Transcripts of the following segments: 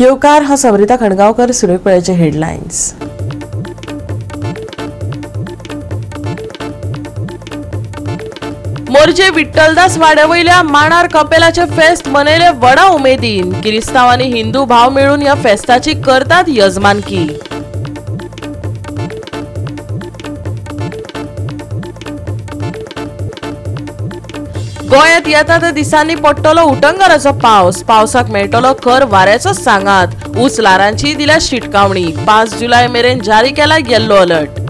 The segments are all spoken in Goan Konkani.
येवकार. हांव समरिता खणगांवकर. सुरेख पळयाचे हेडलायन्स. मोरजे विठ्ठलदास वाड्यावयल्या माणार कपेलाचे फेस्त मनयले व्हडा उमेदीन. किरिस्तांव आनी हिंदू भाव मेळून ह्या फेस्ताची करतात यजमानकी. गोंयांत येता त्या दिसांनी पडटलो उटंगाराचो पावस. पावसाक मेळटलो खर वाऱ्याचो सांगात. ऊंच ल्हारांची दिल्या शिटकावणी. 5 जुलय मेरेन जारी केला येल्लो अलर्ट.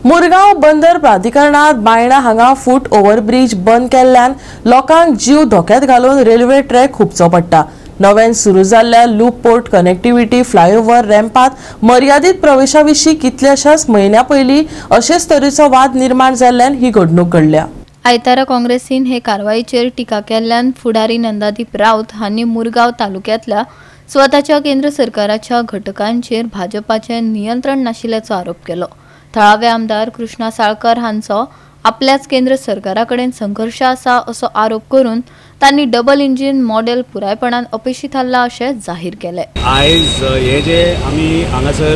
मुरगांव बंदर प्राधिकरणात बायणा हांगा फूट ओव्हरब्रीज बंद केल्ल्यान लोकांक जीव धोक्यात घालून रेल्वे ट्रॅक हुपचो पडटा. नव्यान सुरू जाल्ल्या लूप पोर्ट कनेक्टिव्हिटी फ्लायओव्हर रॅम्पात मर्यादीत प्रवेशा विशीं कितल्याशाच म्हयन्या पयलीं अशेच तरेचो वाद निर्माण जाल्ल्यान ही घडणूक घडल्या. आयतारा काँग्रेसीन हे कारवायेचेर टिका केल्ल्यान फुडारी नंदादीप राऊत हांणी मुरगांव तालुक्यांतल्या स्वताच्या केंद्र सरकाराच्या घटकांचेर भाजपाचें नियंत्रण नाशिल्ल्याचो आरोप केलो. थळावे आमदार कृष्णा साळकर हांचो आपल्याच केंद्र सरकारा कडेन संघर्ष आसा असो आरोप करून तांणी डबल इंजिन मॉडेल पुरायपणान अपेशी थारला अशें जाहीर केलें. आयज हे जे आमी हांगासर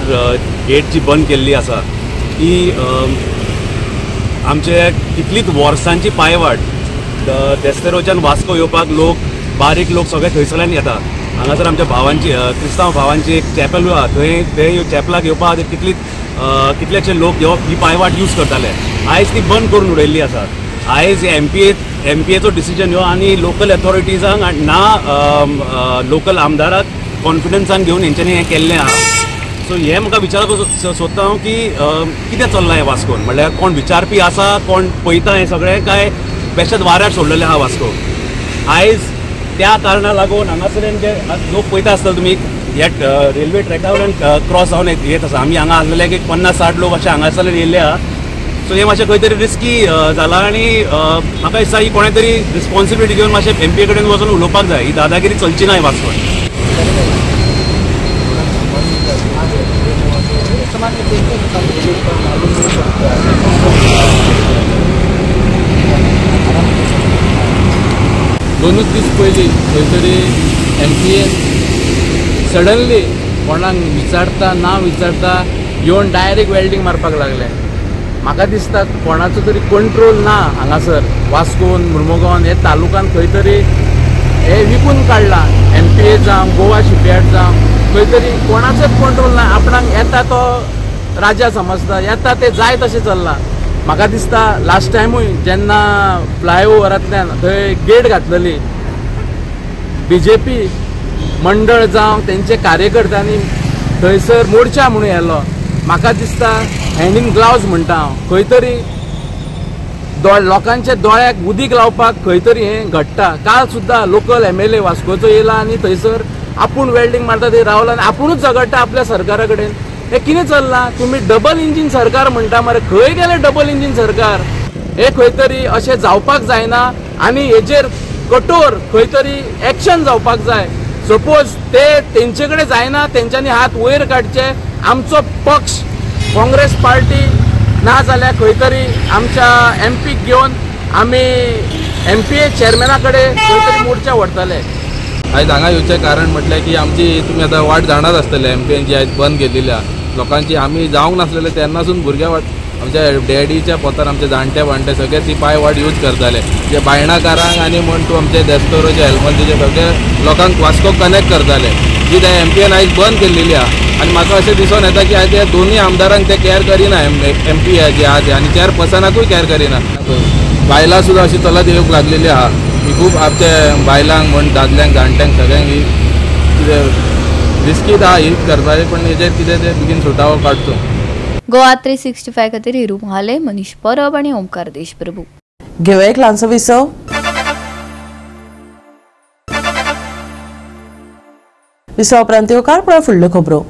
गेट जी बंद केल्ली आसा ती आमचे कितलीच वर्सांची पायवाट देस्तेरोच्यान वास्को येवपाक लोक बारीक लोक सगळे थंयसरल्यान येता. हांगासर आमच्या भावांची क्रिस्तांव भावांची एक चॅपल आहा, थंय ते चॅपलाक येवपाक कितली कितलेशे लोक येवप ही पायवाट यूज करताले. आयज ती बंद करून उडयल्ली आसा. आयज एमपीएचो डिसिजन ह्यो आनी लोकल अथॉरिटीजांक ना लोकल आमदाराक कॉन्फिडन्सान घेवन हेंच्यांनी हें केल्लें आहा. सो हें म्हाका विचारपाक सोदता हांव की कितें चल्लां हें वास्कोन, म्हणल्यार कोण विचारपी आसा, कोण पळयता हें सगळें, काय बेश्टेच वाऱ्यार सोडलेलें आहा वास्को. आयज त्या कारणाक लागून हांगासरल्यान जे लोक पळयता आसतले तुमी ह्या रेल्वे ट्रॅका वयल्यान क्रॉस जावन येत आसा. आमी हांगा आसलेले एक 50-60 लोक अशे हांगासरल्यान येयल्ले आहा. सो हें मातशें खंय तरी रिस्की जालां आनी म्हाका दिसता ही कोणें तरी रिस्पॉन्सिबिलिटी घेवन मातशें एमपीए कडेन वचून उलोवपाक जाय. ही दादागिरी चलची ना वास्कोन. दोनूच दीस पयलीं खंय तरी एमपीएन सडनली कोणाक विचारता ना विचारता येवन डायरेक्ट वेल्डींग मारपाक लागले. म्हाका दिसता कोणाचो तरी कंट्रोल ना हांगासर वास्कोन मुर्मुगांवान हे तालुकान खंय तरी हे विकून काडला. एमपीए जावं गोवा शिपयार्ड जावं खंय तरी कोणाचोच कंट्रोल ना. आपणाक येता तो राजा समजता, येता ते जाय तशें चल्लां. म्हाका दिसता लास्ट टायमूय जेन्ना फ्लायओवरांतल्यान थंय गेट घातलेली बीजेपी मंडळ जावं तेंचे कार्यकर्त्यांनी थंयसर मोर्चा म्हणून येयलो. म्हाका दिसता हँड इन ग्लावज म्हणटा हांव, खंय तरी लोकांच्या दोळ्याक उदीक लावपाक खंय तरी हें घडटा. काल सुद्दां लोकल एमएलए वास्कोचो येयला आनी थंयसर आपूण वेल्डींग मारता थंय रावला आनी आपुणूच झगडटा आपल्या सरकारा कडेन. हें कितें चल्लां? तुमी डबल इंजीन सरकार म्हणटा मरे, खंय गेलें डबल इंजीन सरकार? हें खंय तरी अशें जावपाक जायना आनी हेजेर कठोर खंय तरी एक्शन जावपाक जाय. सपोज ते तेंचे कडेन जायना, तेंच्यांनी हात वयर काडचे. आमचो पक्ष काँग्रेस पार्टी ना जाल्यार खंय तरी आमच्या एमपीक घेवन आमी एमपीए चेअरमॅना कडेन खंय तरी मोर्चा व्हरतले. आयज हांगा येवचें कारण म्हटल्यार की आमची तुमी आतां वाट जाणात आसतले एमपीएन जी आयज बंद केलेली आहा. लोकांची आमी जावंक नासलेले तेन्नासून भुरग्या वाट आमच्या डॅडीच्या पोतार आमचे जाणटे वाणटे सगळे ती पांय वाट यूज करताले. जे बायणाकारांक आनी म्हण तूं आमचे देस्तोरोचे हेल्मंतीचे सगळे लोकांक वास्को कनेक्ट करताले. जी त्या एमपीएन आयज बंद केल्लेली आहा आनी म्हाका अशें दिसून येता की आयज ह्या दोनूय आमदारांक ते कॅर करिना. एमपी जे आहा ते आनी चेअरपर्सनाकूय कॅर करिना. बायलां सुद्दां अशी चलत येवंक लागलेली आहा ही खूब आमच्या बायलांक म्हण दादल्यांक जाणट्यांक सगळ्यांक ही कितें रिस्की आहा ही करपाची, पण हेजेर कितें ते बेगीन सुटावो काडचो. गोवा 365 खातीर हिरू महाले, मनीष परब आनी ओमकार देशप्रभू. घेवया एक ल्हानसो विसव. विसवा उपरांत येवकार पळय फुडल्यो खबरो.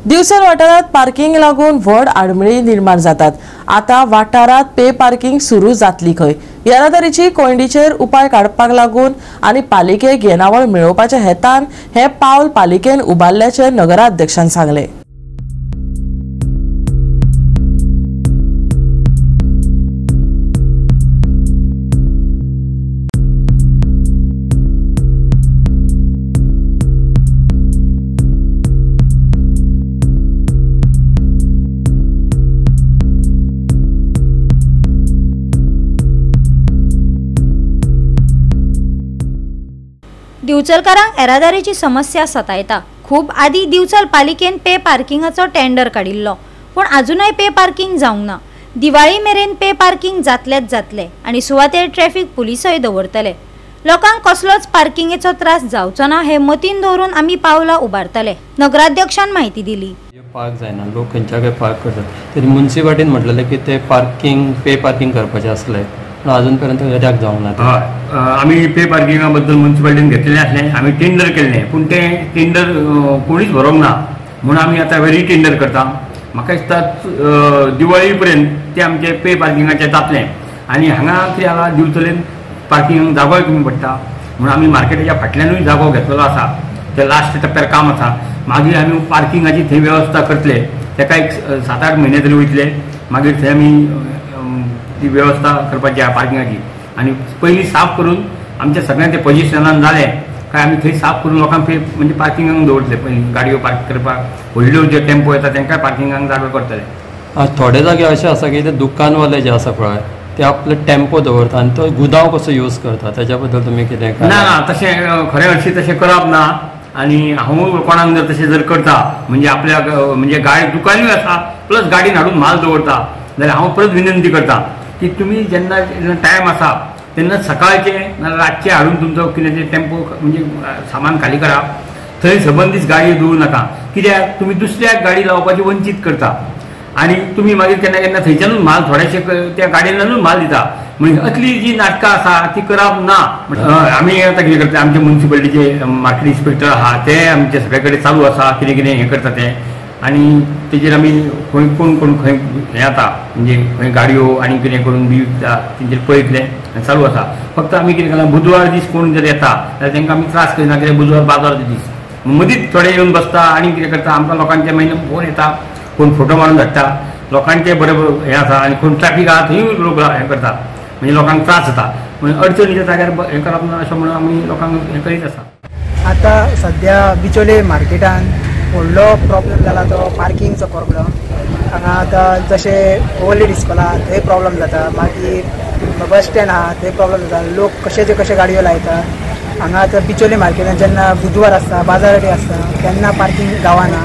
दिवचल वाठारांत पार्किंग लागून व्हड आडमेळी निर्माण जातात. आतां वाठारांत पे पार्किंग सुरू जातली खंय. येरादारीची कोंयडीचेर उपाय काडपाक लागून आनी पालिकेक येणावळ मेळोवपाच्या हेतान हें पावल पालिकेन उबारल्याचें नगराध्यक्षान सांगलें. दिवचलकारांक येरादारीची समस्या सतायता. खूब आदी दिवचल पालिकेन पे पार्किंगाचो टेंडर काडिल्लो, पूण आजुनय पे पार्किंग जावंक ना. दिवाळी मेरेन पे पार्किंग जातलेच जातले आनी सुवातेर ट्रॅफिक पुलिसय दवरतले. लोकांक कसलोच पार्किंगेचो त्रास जावचो ना हे मतीन दवरून आमी पावलां उबारतले, नगराध्यक्षान म्हायती दिली. पार्क जायना, लोक खंयच्या खंय पार्क करतात. तरी म्युनिसिपालिटीन म्हटलेलें की ते पार्किंग पे पार्किंग करपाचें आसलें, पूण अजून पर्यंत कित्याक जावंक ना. हय, आमी पे पार्किंगा बद्दल म्युनिसिपालिटीन घेतलेलें आसलें, आमी टेंडर केल्लें, पूण तें टेंडर कोणीच भरोंक ना म्हूण आमी आतां रिटेंडर करता. म्हाका दिसता दिवाळी पर्यंत तें आमचें पे पार्किंगाचें जातलें. आनी हांगा कितें जाला, दिवचलेन पार्किंगाक जागोय कमी पडटा म्हूण आमी मार्केटाच्या फाटल्यानूय जागो घेतलेलो आसा. ते लास्ट टप्प्यार काम आसा. मागीर आमी पार्किंगाची थंय वेवस्था करतले, ताका एक 7-8 म्हयने तरी वयतले. मागीर थंय आमी ती वेवस्था करपाची आसा पार्किंगाची. आनी पयलीं साफ करून आमच्या सगळ्यांचे पोजिशनान जालें काय आमी थंय साफ करून लोकांक पे म्हणजे पार्किंगाक दवरतले. पयलीं गाडयो पार्क करपाक व्हडल्यो जे टेम्पो येता तांकां पार्किंगाक जागो करतले. थोडे जागे अशें आसा की ते दुकानवाले जे आसा पळय ते आपले टेम्पो दवरता आनी तो गुदांव कसो यूज करता, ताच्या बद्दल तुमी कितें? ना ना, तशें खरें हरशीं तशें करप ना. आनी हांव कोणाक जर तशें जर करता म्हणजे आपल्याक म्हणजे गाडी दुकानूय आसा प्लस गाडीन हाडून माल दवरता जाल्यार हांव परत विनंती करता की तुमी जेन्ना टायम आसा तेन्ना सकाळचे नाजाल्यार रातचे हाडून तुमचो कितें तें टेम्पो म्हणजे सामान खाली करा. थंय सबंदीच गाडयो दवरूं नाका, कित्याक तुमी दुसऱ्याक गाडी लावपाची वंचीत करता आनी तुमी मागीर केन्ना केन्ना थंयच्यानूच माल थोडेशे त्या गाडयेंतल्यानूच माल दिता. म्हणजे असली जी नाटकां आसा ती करप ना. आमी आतां कितें करता, आमचे म्युनिसिपालिटीचे मार्केट इन्स्पेक्टर आहा ते आमचे सगळे कडेन चालू आसा, कितें कितें हें करता ते. आनी तेजेर आमी खंय कोण कोण खंय हें जाता म्हणजे खंय गाडयो आनी कितें करून बी विकता तेंचेर पळयतले आनी चालू आसा. फक्त आमी कितें केलां, बुधवार दीस कोण जर येता जाल्यार तांकां आमी त्रास करिना, कित्याक बुधवार बाजार दीस मदींच थोडे येवन बसता आनी कितें करता. आमकां लोकांचे मागीर फोन येता, कोण फोटो मारून धाडटा, लोकांचे बरें हें आसा आनी कोण ट्रॅफिक आहा थंयूय लोक हें करता, म्हणजे लोकांक त्रास जाता. म्हणजे अडचणीच्या जाग्यार हें करप ना अशें म्हणून आमी लोकांक हें करीत आसा. आतां सद्या बिचोले मार्केटान व्हडलो प्रॉब्लम जाला तो पार्किंगचो प्रॉब्लम. हांगा आतां जशें ओल्ड इस्कॉल आहा थंय प्रॉब्लम जाता, मागीर बस स्टँड आहा थंय प्रॉब्लम जाता, लोक कशेचे कशे गाडयो लायता. हांगा आतां बिचोले मार्केटान जेन्ना बुधवार आसता, बाजार डे आसता तेन्ना पार्किंग गावना.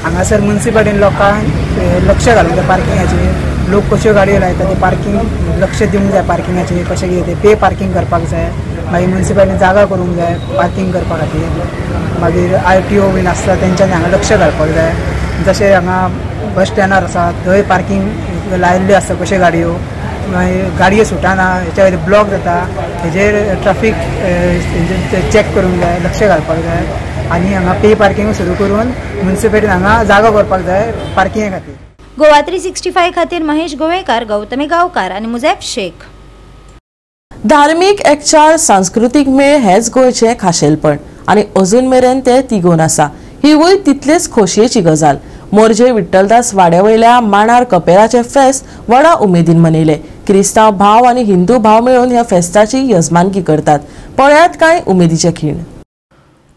हांगासर म्युनिसिपालिटीन लोकांक लक्ष घालूंक जाय पार्किंगाचेर, लोक कश्यो गाडयो लायता ते पार्किंग लक्ष दिवंक जाय, पार्किंगाचेर कशें कितें ते पे पार्किंग करपाक जाय. मागीर म्युनिसिपालिटीन जागा करूंक जाय पार्किंग करपा खातीर. मागीर RTO बीन आसता तेंच्यांनी हांगा लक्ष घालपाक जाय. जशें हांगा बस स्टँडार आसा थंय पार्किंग लायिल्ल्यो आसता कश्यो गाडयो, मागीर गाडयो सुटना, हेच्या खातीर ब्लॉक जाता. हेजेर ट्राफीक चॅक करूंक जाय, लक्ष घालपाक जाय. आनी हांगा पे पार्किंग सुरू करून म्युनिसिपालिटीन हांगा जागो करपाक जाय पार्किंगे खातीर. गोवा 365 खातीर महेश गोवेकार, गौतमी गांवकार आनी मुजैफ शेख. धार्मीक एकचार, सांस्कृतीक मेळ हेच गोंयचें खाशेलपण आनी अजून मेरेन ते तिगोवन आसा, हिवूय तितलेच खोशयेची गजाल. मोरजे विठ्ठलदास वाड्या वयल्या माणार कपेलाचें फेस्त व्हडा उमेदीन मनयलें. क्रिस्तांव भाव आनी हिंदू भाव मेळून ह्या फेस्ताची यजमानकी करतात. पळयात कांय उमेदीचे खीण.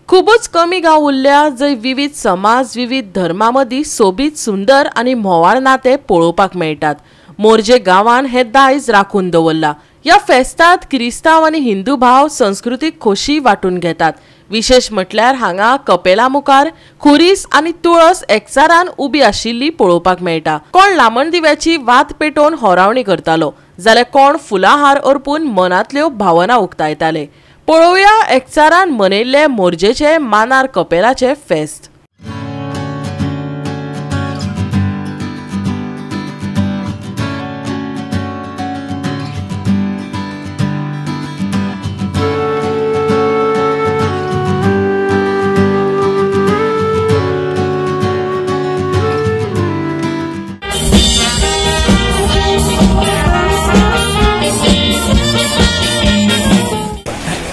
खुबूच कमी गांव उरल्या जंय विविध समाज, विविध धर्मा मदीं सोबीत, सुंदर आनी म्होंवाळ नाते पळोवपाक मेळटात. मोरजे गांवान हें दायज राखून दवरलां. ह्या फेस्तांत क्रिस्तांव आनी हिंदू भाव संस्कृतीक खोशी वांटून घेतात. विशेश म्हटल्यार हांगा कपेला मुखार खुरीस आनी तुळस एकचारान उबी आशिल्ली पळोवपाक मेळटा. कोण लामण दिव्याची वात पेटोवन होरावणी करतालो जाल्यार कोण फुलां हार अर्पून मनांतल्यो भावना उक्तायताले. पळोवया एकचारान मनयल्ले मोरजेचे मानार कपेलाचे फेस्त.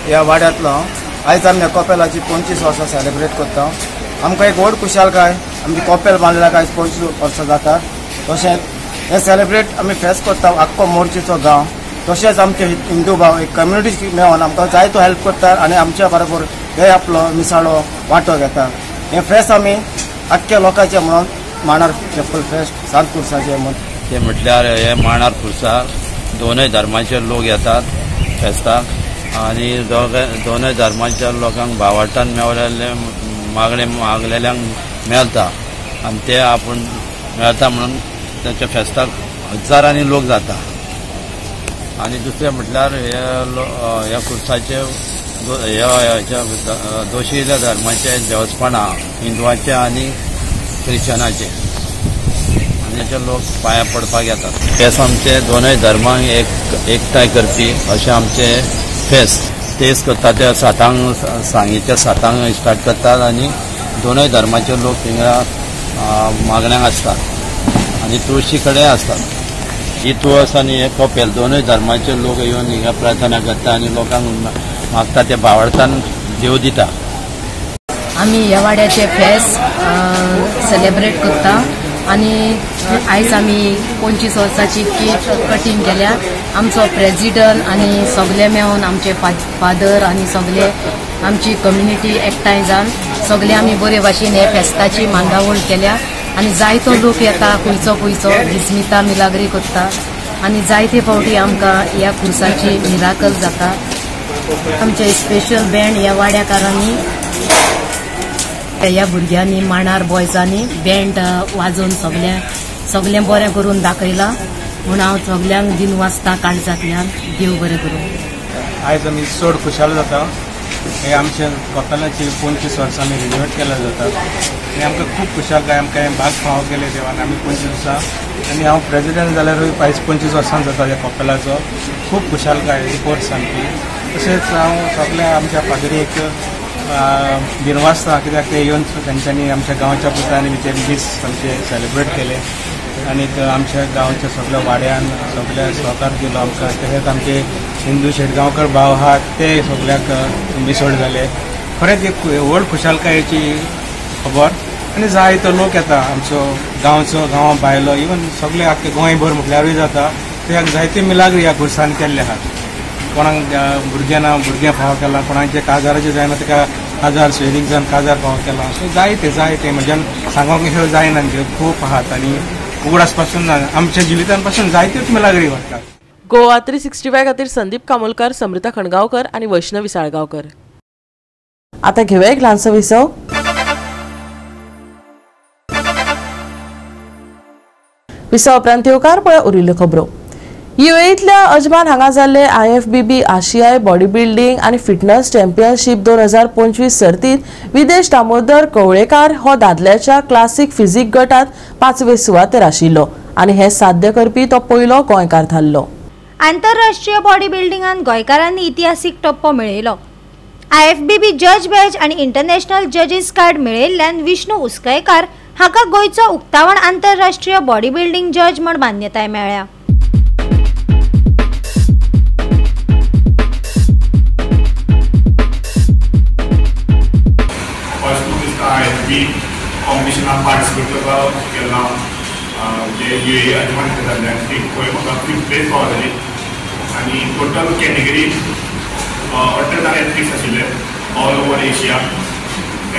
ह्या वाड्यांतलो आयज आमी कपेलाची 25 वर्सां सेलिब्रेट करता. आमकां एक व्हड खुशालकाय, आमची कपेल बांदल्याक आयज 25 वर्सां जातात. तशेंच हें सेलिब्रेट आमी फेस्त करता आख्खो मोरजेचो गांव, तशेंच आमचे हिंदू भाव एक कम्युनिटी मेळोन आमकां जायतो हेल्प करतात आनी आमच्या बरोबर हे आपलो मिसाळो वांटो घेता. हें फेस्त आमी आख्ख्या लोकांचें म्हणून माणार चॅपल फेस्त सांत खुर्साचें म्हणून. ते म्हटल्यार हे माणार खुर्सार दोनय धर्माचे लोक येतात फेस्ताक आनी दोनूय धर्माच्या लोकांक भावार्थान मेवलेले मागणे मागलेल्यांक मेळटा आनी ते आपूण मेळटा म्हणून ताच्या फेस्ताक हजारांनी लोक जाता. आनी दुसरें म्हटल्यार ह्या खुर्साचे ह्या दोशील्या धर्माचे देवस्पणां हिंदवाचे आनी क्रिश्चनाचे आनी हेचे लोक पांयां पडपाक येतात. फेस्त आमचे दोनूय धर्मांक एकठांय करपी अशें आमचे फेस्त तेच करता. ते 7 सांगेच्या 7 स्टार्ट करतात आनी दोनूय धर्माचे लोक थिंगा मागण्यांक आसतात आनी तुळशी कडेन आसतात. ही तुळस आनी हे कपेल दोनूय धर्माचे लोक येवन हिंगा प्रार्थना करता आनी लोकांक मागता ते भावार्थान देव दिता. आमी ह्या वाड्याचे फेस्त सेलेब्रेट करता आनी आयज आमी 25 वर्साची केक कटींग केल्या. आमचो प्रेजिडंट आनी सगळे मेळून आमचे फादर आनी सगळे आमची कम्युनिटी एकठांय जावन सगळे आमी बरे भाशेन हे फेस्ताची मांडावळ केल्या आनी जायतो लोक येता खंयचो खंयचो विस्मिता मिलाग्री करता आनी जायते फावटी आमकां ह्या खुर्साची मिराकल जाता. आमचे स्पेशल बँड ह्या वाड्याकारांनी ह्या भुरग्यांनी मांडार बॉयजांनी बँड वाजोवन सगळें बरें करून दाखयलां म्हूण हांव सगल्यांक दिनवासता काळजांतल्यान. देव बरें करूं. आयज आमी चड खुशाल जाता. हे आमच्या कपेलाची 25 वर्सां आमी रिनोवेट केल्या जाता आनी आमकां खूब खुशालकाय. आमकां हें भाग फावो केलें देवान. आमी 25 वर्सां आनी हांव प्रेजिडंट जाल्यारूय 25 वर्सां जाता ह्या कपेलाचो. खूब खुशालकाय ही कोर्स सामकी. तशेंच हांव सगल्या आमच्या फादरीक दिनवासता कित्याक ते येवन तेंच्यांनी आमच्या गांवच्या पुतांनी ते दीस आमचे सेलिब्रेट केले आनीक आमच्या गांवच्या सगल्या वाड्यान सगल्या सहकार दिलो आमकां. तशेंच आमचे हिंदू शेटगांवकर भाव आहात ते सगल्याक मिसळ जाले. खरेंच एक व्हड खुशालकायेची खबर आनी जायतो लोक येता आमचो गांवचो गांवा भायलो इवन सगळे आख्खे गोंयभर म्हटल्यारूय जाता. त्याक जायते मिलाग्री ह्या खुर्सान केल्ले आहात. कोणाक भुरगें ना भुरगें फावो केलां, कोणाचें काजाराचें जायना ताका काजार सोयरीक जावन काजार फावो केलां. सो जायते जायते म्हज्यान सांगोंक ह्यो जायना खूब आहात आनी उगडास पासून ना आमच्या जिवितान पासून जायत्योच मिलाग्री घडटात. गोवा 365 खातीर संदीप कामोलकर, समृता खणगांवकर आनी वैष्णवी साळगांवकर. आता घेऊया एक ल्हानसो विसव. विसव उपरांत येवकार पळय उरिल्ल्यो खबरो. युएईतल्या अजमान हांगा जाल्ले IFBB आशियाई बॉडी बिल्डिंग आनी फिटनेस चॅम्पियनशीप 2025 सर्तीत विदेश दामोदर कवळेकार हो दादल्याच्या क्लासिक फिजिक गटात 5वे सुवातेर आशिल्लो आनी हें साध्य करपी तो पयलो गोंयकार थारलो. आंतरराष्ट्रीय बॉडी बिल्डिंगान गोंयकारांनी इतिहासीक टप्पो मेळयलो. IFBB जज बॅज आनी इंटरनॅशनल जजीस कार्ड मेळयल्ल्यान विष्णू उसकयकार हाका गोंयचो उक्तावण आंतरराष्ट्रीय बॉडी बिल्डिंग जज म्हण मान्यताय मेळ्ळ्या. कॉम्पिटिशनाक पार्टिसिपेट करपाक केला जे युए अजमान जाल्ले आनी थंय म्हाका 5th place फावो जाली आनी टोटल कॅटेगरी 18 जाण एथलीट्स आशिल्ले ऑल ओवर एशिया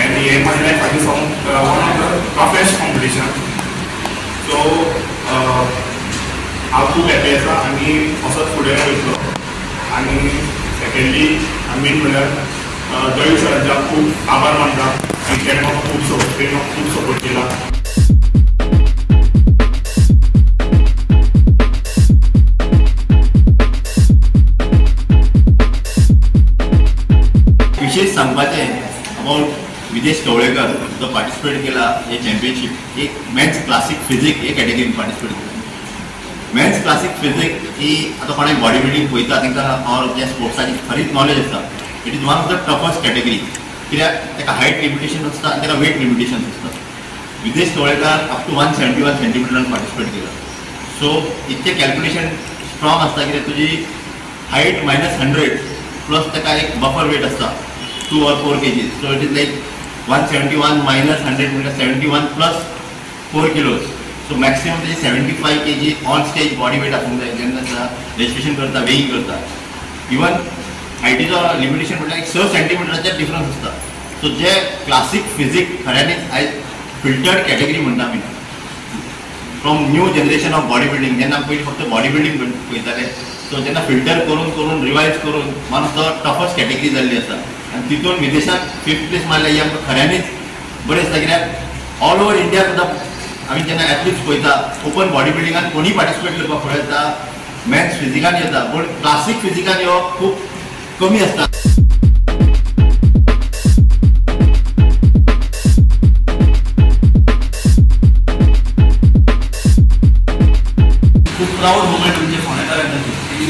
आनी हें म्हाज्या लायफाचें one of the toughest competition. So हांव खूब हॅपी आसा आनी असोच फुडें वयतलो. आनी सेकेंडली मेन म्हणल्यार दळवी सरांचे हांव खूब आभार मानता की तेणें म्हाका खूब खूब सपोर्ट केला. विशेष सांगपाचें अबाउट विदेश कवळेकर जो पार्टिसिपेट केला हे चॅम्पियनशीप एक मेन्स क्लासिक फिजिक हे कॅटेगरीन पार्टिसिपेट केला. मेन्स क्लासिक फिजिक ही आतां कोणाक बॉडी बिल्डींग पळयता तांकां ऑर ज्या स्पोर्ट्साची खरीच नॉलेज आसता. It is one of the toughest category कित्याक ताका हायट लिमिटेशन आसता आनी ताका वेट लिमिटेशन आसता. विदेश कवळेकार अप टू 171 सेंटीमिटरान पार्टिसिपेट केला. सो इतकें कॅल्क्युलेशन स्ट्रॉंग आसता कित्याक तुजी हायट मायनस 100 प्लस ताका एक बफर वेट आसता 2 or 4 kgs. So it is like 171 minus 100 म्हणल्यार 71 प्लस 4 किलोज. सो मॅक्सिमम ताजी 75 kg on stage body weight आसूंक जाय जेन्ना रजिस्ट्रेशन करता वेईंग करता. इवन हायटीचो लिमिटेशन म्हटल्यार एक 6 सेंटीमिटराचेर डिफरन्स आसता. सो जे क्लासिक फिजिक खऱ्यांनीच आयज फिल्टर्ड कॅटेगरी म्हणटा आमी from new generation of body building. जेन्ना पयलीं फक्त बॉडी बिल्डींग पळयताले सो जेन्ना फिल्टर करून करून रिवायज करून one of the toughest category जाल्ली आसा आनी तितून विदेशात फिफ्थ प्लेस मारल्या ही आमकां खऱ्यांनीच बरें दिसता, कित्याक ऑल ओवर इंडिया सुद्दां आमी जेन्ना एथलीट्स पळयता ओपन बॉडी बिल्डिंगान कोणीय पार्टिसिपेट करपाक फुडें येता, मेन्स फिजिकान येता, पूण क्लासीक फिजिकान येवप खूब कमी आसता. खूब प्रावड मुमेंट म्हणजे फोंडेकारां खातीर की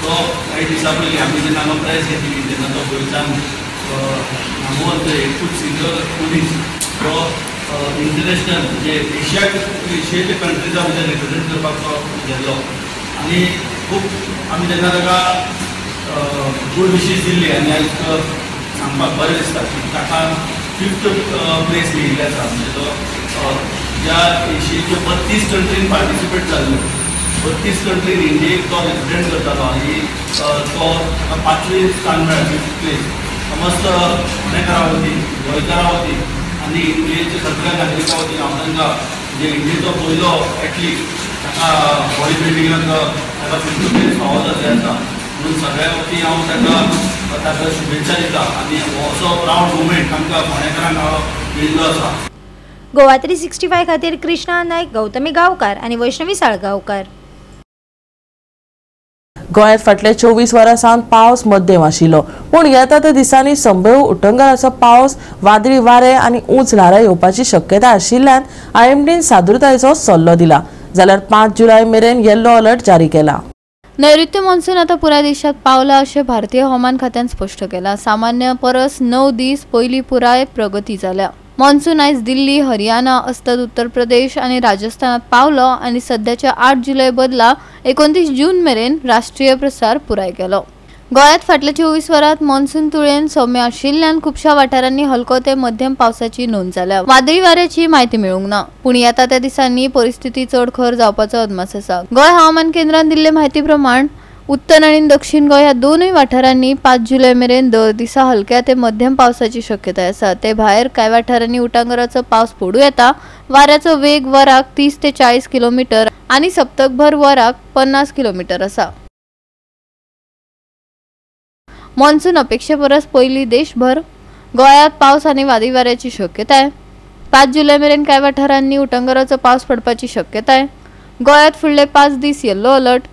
तो काही दिसां पयलीं आमी जेन्ना हांगा प्रायज घेतिल्ली तेन्ना तो गोंयच्यान नामवंत एकूच सिंगल मनीस तो इंटरनॅशनल म्हणजे एशियाच्या कंट्रीजा म्हणजे रिप्रेझेंट करपाक तो गेल्लो आनी खूब आमी तेन्ना ताका गूड विशीस दिल्ली आनी आयज सांगपाक बरें दिसता की ताका फिफ्थ प्लेस मेळिल्ली आसा. म्हणजे तो ज्या एशियेच्यो 32 कंट्रीन पार्टिसिपेट जाल्ल्यो, 32 कंट्रीन इंडियेक तो रिप्रेझेंट करतालो आनी तो ताका 5वें स्थान मेळ्ळें, फिफ्थ प्लेस. समस्त फोंडेकारां वतीन, गोंयकारां वतीन आनी इंडियेच्या सगळ्या नागरिकां वतीन हांव तांकां म्हणजे इंडियेचो पयलो एथलीट ताका बॉडी बिल्डिंगाक ताका फिफ्थ प्लेस फावो जाल्लें आसा म्हणून सगळ्या वतीन हांव ताका शुभेच्छा दिता आनी हो असो प्रावड मुमेंट आमकां फोंडेकारांक मेळिल्लो आसा. गोवा 365 खातीर कृष्णा नायक, गौतमी गांवकार आनी वैष्णवी साळगांवकार. गोंयांत फाटल्या 24 वरां सावन पावस मध्यम आशिल्लो, पूण येता त्या दिसांनी संभव उटंगाराचो पावस, वादळी वारें आनी उंच ल्हारां येवपाची शक्यताय आशिल्ल्यान आयएमडीन सादुरतायेचो सल्लो दिला. जाल्यार 5 जुलय मेरेन येल्लो अलर्ट जारी केला. नैऋत्य मॉन्सून आता पुराय देशात पावला अशें भारतीय हवामान खात्यान स्पश्ट केलां. सामान्य परस 9 दीस पयलीं पुराय प्रगती जाल्या. मॉन्सून आयज दिल्ली, हरियाणा, अस्तंत उत्तर प्रदेश आनी राजस्थानात पावलो आनी सद्याच्या 8 जुलय बदला 29 जून मेरेन राष्ट्रीय प्रसार पुराय केलो. गोंयांत फाटल्या 24 वरांत मॉन्सून तुळेन सौम्य आशिल्ल्यान खुबश्या वाठारांनी हलको ते मध्यम पावसाची नोंद जाल्या. वादळी वाऱ्याची म्हायती मेळूंक ना, पूण येता त्या दिसांनी परिस्थिती चड खर जावपाचो अदमास आसा. गोंय हवामान केंद्रान दिल्ले म्हायती प्रमाण उत्तर आनी दक्षिण गोंय ह्या दोनूय वाठारांनी 5 जुलय मेरेन दर दिसा हलक्या ते मध्यम पावसाची शक्यताय आसा. ते भायर कांय वाठारांनी उटांगराचो पावस पडूं येता. वाऱ्याचो वेग वराक 30 ते 40 किलोमिटर आनी सप्तकभर वराक 50 किलोमिटर आसा. मॉन्सून अपेक्षे परस पयलीं देशभर गोंयांत पावस आनी वादळी वाऱ्याची शक्यताय. 5 जुलय मेरेन कांय वाठारांनी उटंगराचो पावस पडपाची शक्यताय. गोंयांत फुडले 5 दीस येल्लो अलर्ट.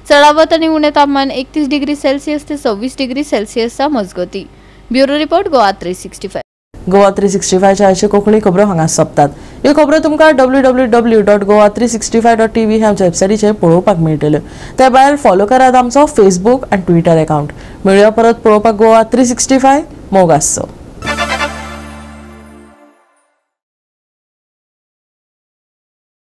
चडावत आनी उणें तापमान 31 डिग्री सेल्सियस ते 26 डिग्री सेल्सियसच्या मजगती. Bureau report, Goa 365. Goa 365च्या आयचे कोंकणी खबरो हांगा सोंपतात. ह्यो खबरो तुमकां www.goa365.tv ह्या आमच्या वेबसायटीचेर पळोवपाक मेळटल्यो. त्या भायर फॉलो करात आमचो फेसबूक आनी ट्विटर अकाउंट. मेळुया परत पळोवपाक गोवा 365. मोग आसचो.